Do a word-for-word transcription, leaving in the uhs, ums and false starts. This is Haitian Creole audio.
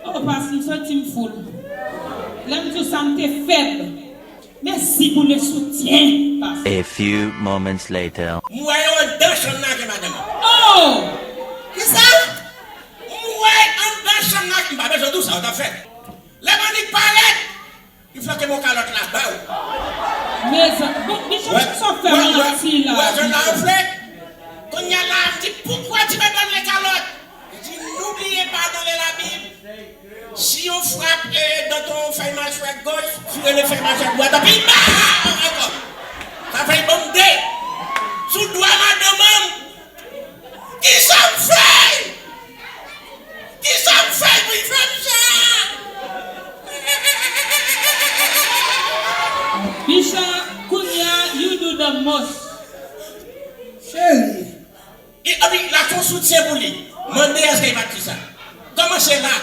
Oh, pas, m santi m foul. Lè m di w sa, m te fèb. Mèsi pou le soutien, pas. A few moments later. M wè yo anndan chanm nan ke madanm an. Oh! Kisa? M wè anndan chanm nan, m pa bezwen di w sa, w t ap fè. Lè Monique parèt, li flanke m yon kalòt la ba w. Mezanmi, bon, Bichon, sa w fè manti la. Wè, wè, wè, wè, la, w vle? Kounye a la, m di, pourquoi tu me donnes les calottes? Li di, n'oubliez pas dans la Bible, si on frappe euh, dans ton feuille mâchoire gauche, tu le feuille mâchoire droite, anpi ba! Ankò. Sa fè bon de. Sou dwa madanm an, kisa m fè? Kisa m fè pou l fè m sa? Bicha, kounye a, you do the most. Cheri. E, anpi, l ap fè yon soutyen pou li. Mande èske li pa t di sa. Kòmanse la.